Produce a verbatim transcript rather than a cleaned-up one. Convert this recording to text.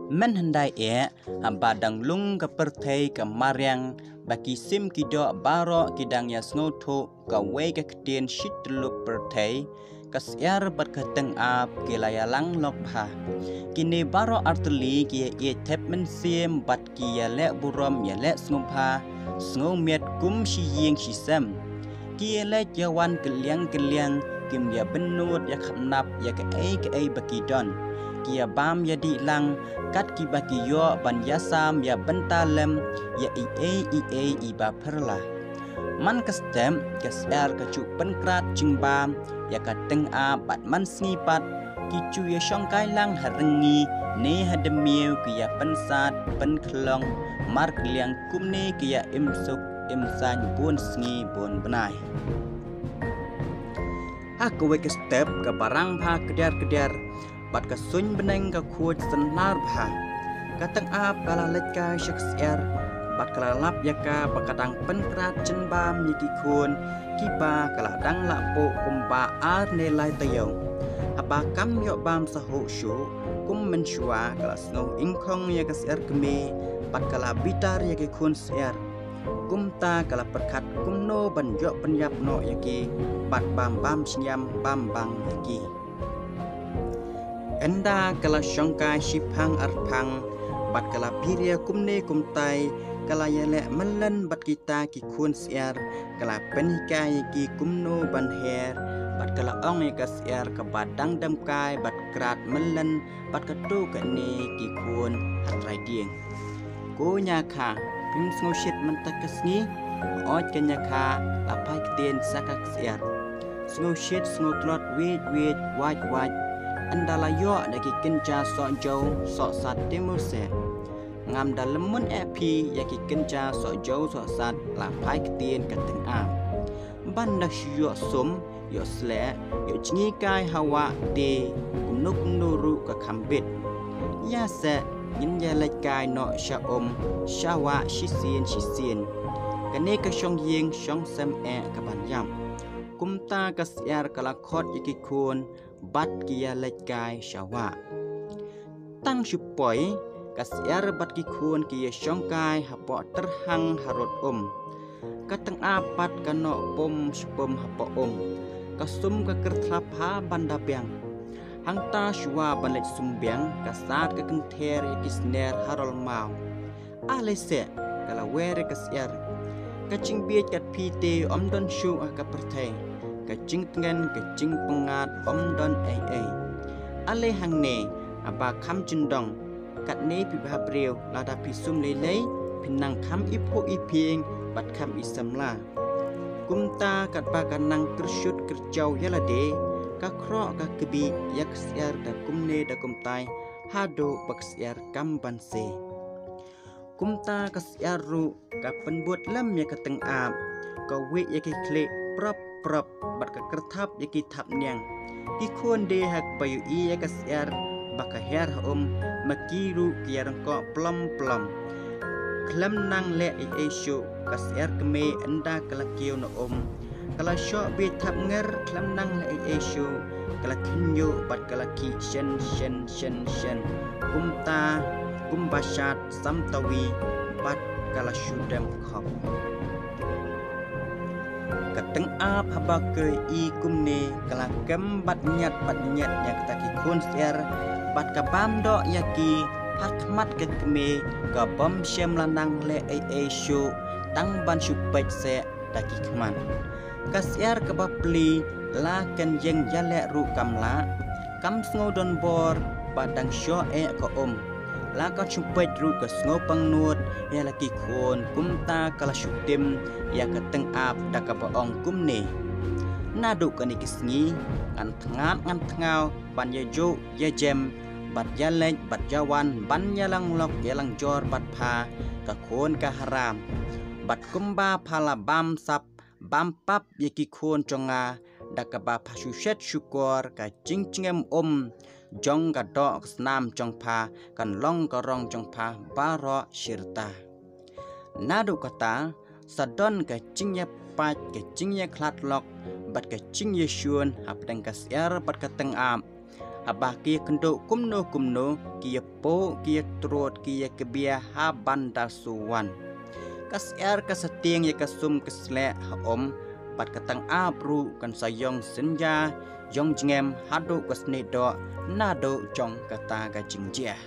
Men hyndai eh, haba dang lung ka pyrthei ka mariang, ba ki sim ki doh baroh ki dang ïa sngewthuh kawei ka ktien shityllup pyrthei, ka syiar bad ka tyngab ki la ïalang lok bha. Kine baroh artylli ki ïa ïeit thep mynsiem bad ki ïaleh burom ïaleh sngewbha sngewmiat kum shi ïing shi sem. Ki ïaleh ïawan kylliang kylliang, kim ïa bynnud ïa khamnap ïa kaei kaei ba ki don. Ki ïa bam ïa dih lang, kat kiba ki ïoh ban ïasam ïa bynta lem ïa i ei i ei iba pyrla. Man ka step, ka syiar ka ju pynkrat jingbam ïa ka tyngab bad man sngi pat, ki ju ïa shongkai lang ha ryngi ne ha dmiew ki ïa pynsat pynkhlong markylliang kumne ki ïa im suk im saiñ bun sngi bun bnai. Ha kawei ka step ka barang bha kdiar kdiar, bad ka suiñ bneng ka khuid synlar bha. Ka tyngab ka la leit kai sha ka syiar, bad ka la lap ïa ka ba ka dang pynkrat jingbam ïa ki khun, kiba ka la dang lah puh kumba ar ne lai taïew. Haba kam ïoh bam sahuh shuh, kum mynshuwa ka la sngew ingkhong ïa ka syiar kmie, bad ka la bitar ïa ki khun syiar. Kumta ka la pyrkhat kumno ban ïoh pynïap noh ïa ki, bad bam bam shngiam bam bang ïa ki. Ynda ka la shongkai shiphang arphang, bad ka la pyrshah kumne kumtai, ka la ïaleh myllen bad kita ki khun syiar, ka la pynhikai ïa ki kumno ban her, bad ka la ong ïa ka syiar kaba dang dam kai bad krat myllen, bad kato kane ki khun ha trai dieng. Ko ñiakha, phim sngewshit mynta ka sngi? Ot ka ñiakha, la phai ktien sa ka syiar. Sngewshit sngewtlot wit wit wait wait. Ynda la ïoh da ki kynja soh jew soh sat te mur se. Ngam da lem mun eh phi ïa ki kynja soh jew soh sat, la phai ktien ka tyngab. Ban da shu ïoh sum, ïoh sleh, ïoh jngi kai ha wah te, kumno kumno ruh ka kham bit. Ïa se, ngin ïa leit kai noh sha um, sha wah shisien shisien. Kane ka shong ïing shong sem eh ka ban ïap. Kumta ka syiar ka la khot ïa ki khun, bad ki ïa leit kai sha wah. Tang shu poi, ka syiar bad ki khun ki ïa shongkai hapoh tyrhang harud um. Ka tyngab pat ka noh pum shu pum hapoh um. Ka sum ka kyrthlap ha ban da biang. Hangta shuwa ban leit sum biang, ka sat ka kynther ïa ki sner harol maw. Ale se, ka la wer ïa ka syiar. Ka jingbieit kat phi te ym don shuh ha ka pyrthei. Ka jingtngen, ka jingpyngngad ym don ei ei. Ale hangne, haba kham jyndong. Katne phi bhabriew, lada phi sum lei lei, phin nang kham iphuh iphieng, bad kham isamla. Kumta katba ka nang kyrshut kyrjaw ïa lade, ka khroh ka kbieh ïa ka syiar da kumne da kumtai, haduh ba ka syiar kam ban se. Kumta ka syiar ruh ka pynbud lem ïa ka tyngab, ka wieh ïa ki khlieh prop prop bad ka kyrthap ïa ki thapniang. Ki khun de ha kaba ïohi ïa ka syiar ba ka her ha um, ma ki ruh ki ïa ryngkoh plom plom. Khlem nang leh ei ei shuh, ka syiar kmie ynda ka la kiew na um, ka la shoh bieit thap nger, khlem nang leh ei ei shuh, ka la khynñiuh bad ka la khih shen shen shen shen. Kumta, kumba shad samtawi, bad ka la shu dem khop. Ka tyngab haba ka i kumne, ka la kem bad ñiat bad ñiat ïa kita ki khun syiar, bad ka bam doh ïa ki ha khmat ka kmie, ka bym shym la nang leh ei ei shuh, tang ban shu peit seh da ki khmat. Ka syiar kaba pli, la kynjah ïaleh ruh kam lah, kam sngew don bor, ba dang shoh eh ka um. La ka shu peit ruh ka sngew pangnud ïa la ki khun, kumta ka la shu tim ïa ka tyngab da kaba ong kumne. Naduh kane ka sngi, ngan thngan ngan thngaw, ban ïa juh ïa jem, bad ïa leit bad ïa wan, ban ïa lang lok ïa lang jor bad pha, ka khun ka haram. Bad kumba pha la bam sap bam pap ïa ki khun jong nga, da kaba pha shu shet shu kor, ka jingjngem um jong ka doh ka snam jong pha, kan long ka rong jong pha baroh shirta. Naduh kata, sa don ka jingïapait, ka jingïakhlad lok, bad ka jingïashun hapdeng ka syiar bad ka tyngab. Haba ki ïakynduh kumno kumno, ki ïapoh, ki ïatrud, ki ïakbia ha ban da suwan. Ka syiar ka sting ïa ka sum ka sleh ha um, bad ka tang ap ruh kan sa ïong synja, ïong jngem haduh ka snieh doh, naduh jong kata ka jingjia.